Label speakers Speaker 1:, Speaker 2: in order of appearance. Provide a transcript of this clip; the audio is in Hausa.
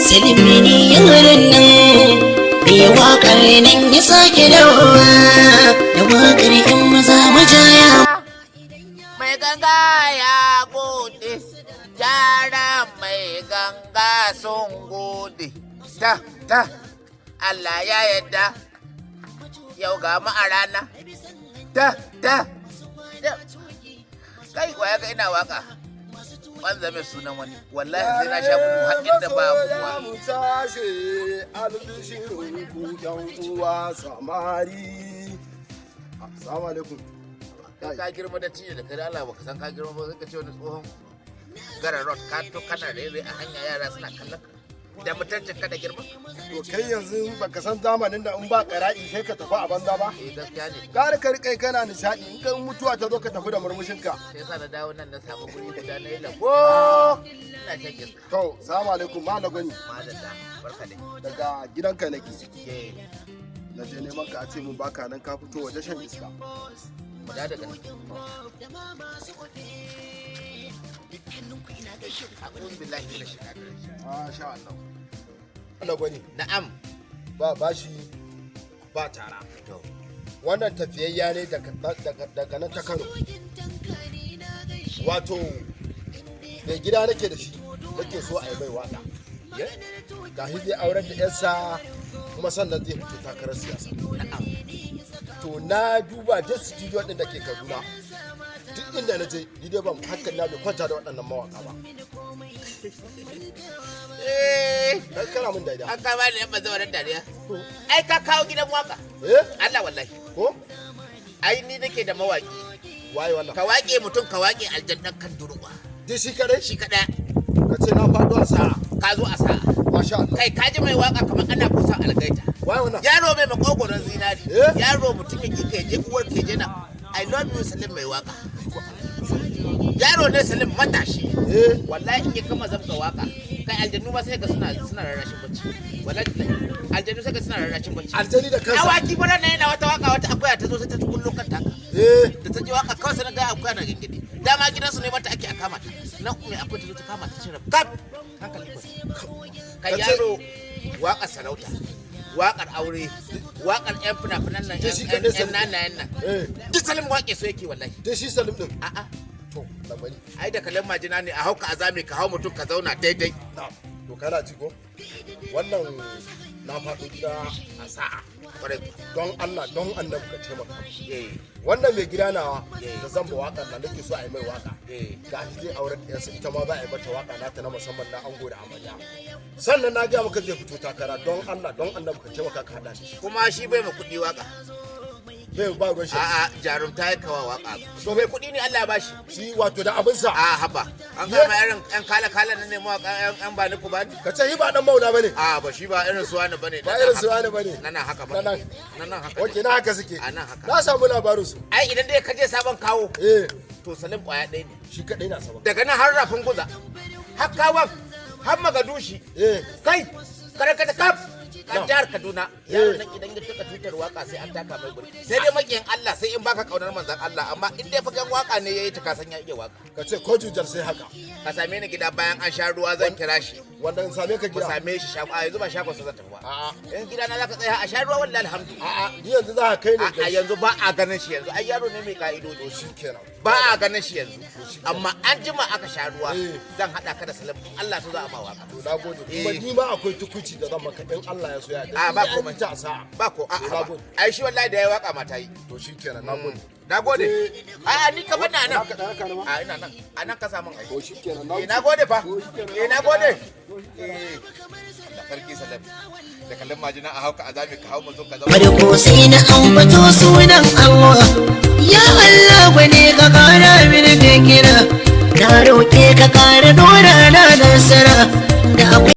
Speaker 1: Salim ne yaran nan mai waƙar nan ya sake dawowa da waƙar 'yan maza majaya.
Speaker 2: Mai ganga ya gode, yaran mai ganga sun gode. Ta, ta, Allah ya yadda, yau ga mu a rana. Ta, ta, ta. Kai, waya ga ina waka. Ban zame sunan wani, wallahi sai na sha gudu har inda ba
Speaker 3: Masoya,
Speaker 2: guduwa.
Speaker 3: mu tashi, albishirin ku yan uwa samari. Assalamu alaikum.
Speaker 2: Kai, ka girma da tiyo da kai, Allah baka san ka girma ba, sai ka ce wani tsohon gara rot. Ka to kana rere a hanya, yara suna kallon ka da mutuncin ka da girma.
Speaker 3: To, kai yanzu baka san zamanin da in ba ƙara'i sai ka tafi a banza ba?
Speaker 2: Eh, gaskiya ne.
Speaker 3: Gara ka riƙe kana nishaɗi, in ka mutuwa ta zo ka tafi da murmushinka.
Speaker 2: Sai yasa na dawo nan na samu guri guda na yi labo, ina shan iska.
Speaker 3: To, salamu alaikum, malam Gwani.
Speaker 2: Madalla, barka dai.
Speaker 3: Daga gidanka nake.
Speaker 2: Ke.
Speaker 3: Na je neman ka, a ce mun baka nan, ka fito waje shan iska.
Speaker 2: Mu da daga nan. A'udhu billahi minash shaitanir rajim.
Speaker 3: Masha Allah. Malam Gwani.
Speaker 2: Na'am.
Speaker 3: Ba bashi ba tara.
Speaker 2: To.
Speaker 3: Wannan tafiyayya ne daga nan ta Kano. Wato mai gida nake da shi, nake so a yi mai waka. Ga shi zai aurar da yarsa, kuma sannan zai fito takarar siyasa. To, na duba duk studio din da ke Kaduna, duk inda na je ni dai ban hankali na bai kwanta da waɗannan mawaka ba.
Speaker 2: Eh.
Speaker 3: Kai kana mun daida.
Speaker 2: An kama ni yan bazawaran dariya. Ai ka kawo gidan waka.
Speaker 3: Eh.
Speaker 2: Allah, wallahi.
Speaker 3: Ko?
Speaker 2: Ai ni nake da mawaki.
Speaker 3: Waye wannan?
Speaker 2: Ka waƙe mutum, ka waƙe aljan ɗan kan durwa.
Speaker 3: Duk shi kadai?
Speaker 2: Shi kaɗaya.
Speaker 3: Ka ce na faɗo a sa'a.
Speaker 2: Ka zo a sa'a.
Speaker 3: Masha Allah.
Speaker 2: Kai, ka ji mai waka kamar ana kusa algaita.
Speaker 3: Waye wannan?
Speaker 2: Yaro mai makogoron zinari.
Speaker 3: Eh?
Speaker 2: Yaro mutum ya kika je uwar keje na. I love you, Salim mai waka. Yaro ne Salim, matashi.
Speaker 3: Eh.
Speaker 2: Wallahi in ya kama zabga waka, kai, aljannu ma sai ga suna rarrashin bacci. Wallahi aljannu sai ga suna rarrashin bacci.
Speaker 3: Aljani da kansa.
Speaker 2: Awaki bara na yana wata waka, wata akuya ta zo sai ta kullo kanta haka.
Speaker 3: Eh.
Speaker 2: Da ta ji waka kawai sai na ga akuya na gingidi. Dama gidansu ne mata ake a kama ta. Nan mai akuya ta zo ta kama ta cire kaf. Hankali kwance. Kai, yaro, waƙar sarauta, waƙar aure, waƙar 'yan fina-finan nan,
Speaker 3: Duk shi
Speaker 2: 'yan
Speaker 3: kaɗai Salim.
Speaker 2: nanayen nan.
Speaker 3: Eh.
Speaker 2: Duk Salim waƙe so yake, wallahi.
Speaker 3: Duk shi Salim din?
Speaker 2: A'a.
Speaker 3: To, labari.
Speaker 2: Ai da kalan majina ne a hauka a zame ka hau mutum ka zauna daidai.
Speaker 3: Na to, kana ji ko? Wannan na faɗo gida a sa'a.
Speaker 2: Kwarai.
Speaker 3: Don Allah, don annabi, ka taimaka.
Speaker 2: Eh.
Speaker 3: Wannan mai gida nawa
Speaker 2: Eh.
Speaker 3: da zan ba waƙar nan, nake so a yi mai waka.
Speaker 2: Eh.
Speaker 3: Ga shi zai aurar da yarsa, ita ma za a yi mata waka nata na musamman na ango da amarya. Sannan na gaya maka zai fito takara. Don Allah, don annabi, ka taimaka ka haɗa shi.
Speaker 2: Kuma shi bai ma kuɗi waka.
Speaker 3: Bai ba ruwan shi.
Speaker 2: A'a, jarumta ya kawa waka. To, mai kuɗi ne Allah ya bashi.
Speaker 3: Shi wato da abinsa.
Speaker 2: A haba, an kama irin yan kala kala nan ne mawaka, yan ba ni ku ba ni.
Speaker 3: Ka ce shi ba dan maula bane.
Speaker 2: A ba, shi ba irin su wani bane.
Speaker 3: Ba irin su wani bane.
Speaker 2: Nan haka ba.
Speaker 3: Na nan.
Speaker 2: Nan nan haka.
Speaker 3: Ok, na haka suke.
Speaker 2: A nan haka.
Speaker 3: Na samu labarin su.
Speaker 2: Ai idan dai ka je sabon kawo,
Speaker 3: Eh.
Speaker 2: to Salim kwaya ɗaya ne.
Speaker 3: Shi kadai na sabon.
Speaker 2: Daga nan har rafin guza, har kawan, har magadushi.
Speaker 3: Eh.
Speaker 2: Kai, karakata kaf kan
Speaker 3: Na.
Speaker 2: jihar Kaduna.
Speaker 3: Eh.
Speaker 2: Yaron nan idan ya tuka tutar waka sai an taka mai guri. Sai dai makiyin Allah, sai in baka kaunar manzon Allah, amma in dai fagen waka ne yayi ta, kasan ya iya waka.
Speaker 3: Ka ce ko jujar sai haka.
Speaker 2: Ka same ni gida bayan an sha ruwa, zan kira shi.
Speaker 3: Wanda in same ka
Speaker 2: Ku
Speaker 3: gida?
Speaker 2: same shi shago. A yanzu ba shagon sa zan tafi ba.
Speaker 3: A'a.
Speaker 2: In gida na zaka tsaya a sha ruwa, wallahi alhamdu.
Speaker 3: A'a, ni yanzu za ka kai ne.
Speaker 2: A yanzu ba a ganin shi yanzu, ai yaro ne mai ka'idoji.
Speaker 3: To, shi kenan.
Speaker 2: Ba a ganin shi yanzu, amma an jima aka sha ruwa,
Speaker 3: Eh.
Speaker 2: zan hada ka da Salim, in Allah so za a ma waka.
Speaker 3: To, na gode. Kuma
Speaker 2: Eh.
Speaker 3: ni ma akwai tukuci da zan maka in Allah ya so ya yarda.
Speaker 2: A, ba
Speaker 3: Ni an
Speaker 2: komai.
Speaker 3: yi ta a sa'a.
Speaker 2: Ba ko a
Speaker 3: To,
Speaker 2: a
Speaker 3: na
Speaker 2: ba.
Speaker 3: gode.
Speaker 2: Ai shi wallahi da ya waka mata yi.
Speaker 3: To, shi kenan, na gode.
Speaker 2: Na gode.
Speaker 3: Eh.
Speaker 2: A ni ka bana nan.
Speaker 3: Ka dan haka ne ma?
Speaker 2: A ina nan, a nan ka samu ai.
Speaker 3: To, shi kenan, na
Speaker 2: Eh, na gode fa.
Speaker 3: To, shi kenan.
Speaker 2: Eh, na gode. Eh, da sarki Salim da kallon majina a hauka a zame ka hau mutum ka zama.
Speaker 1: Farko sai na ambato sunan Allah.